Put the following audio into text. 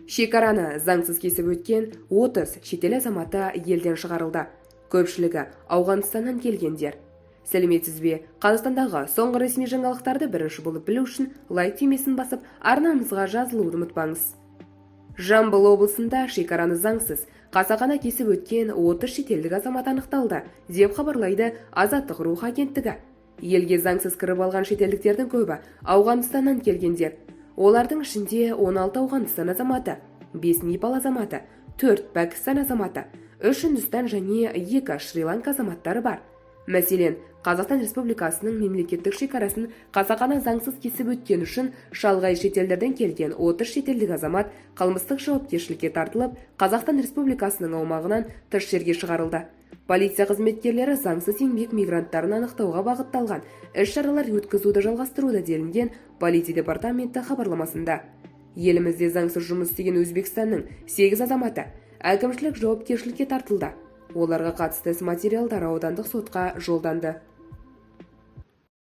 Шекараны заңсыз кесіп өткен 30 шетел азаматы елден шығарылды. Көпшілігі Ауғанстаннан келгендер. Сәлеметсіз бе? Қазақстандағы соңғы ресми жаңалықтарды бірінші болып білу үшін лайк түймесін басып, арнамызға жазылуды ұмытпаңыз. Жамбыл облысында шекараны заңсыз қасақана кесіп өткен 30 шетелдік азамат анықталды, деп хабарлайды Азаттық Рух агенттігі. Елге заңсыз кіріп алған шетелдіктердің көбі Ауғанстаннан келгендер. Олардың ішінде 16 Ауғанстан азаматы, 5 Непал азаматы, 4 Пәкістан азаматы, 3 Үндістан және 2 Шри-Ланка азаматтары бар. Мәселен, Қазақстан Республикасының мемлекеттік шекарасын қасақана заңсыз кесіп өткен үшін шалғай шетелдерден келген 30 шетелдік азамат қылмыстық жауапкершілікке тартылып, Қазақстан Республикасының аумағынан тыс жерге шығарылды. Полиция қызметкерлері заңсыз еңбек мигранттарын анықтауға бағытталған іс-шаралар өткізуді жалғастыруда, делінген полиция департаменті хабарламасында. Елімізде заңсыз жұмыс істеген Өзбекстанның 8 азаматы әкімшілік жауапкершілікке тартылды. Оларға қатысты іс материалдары аудандық сотқа жолданды.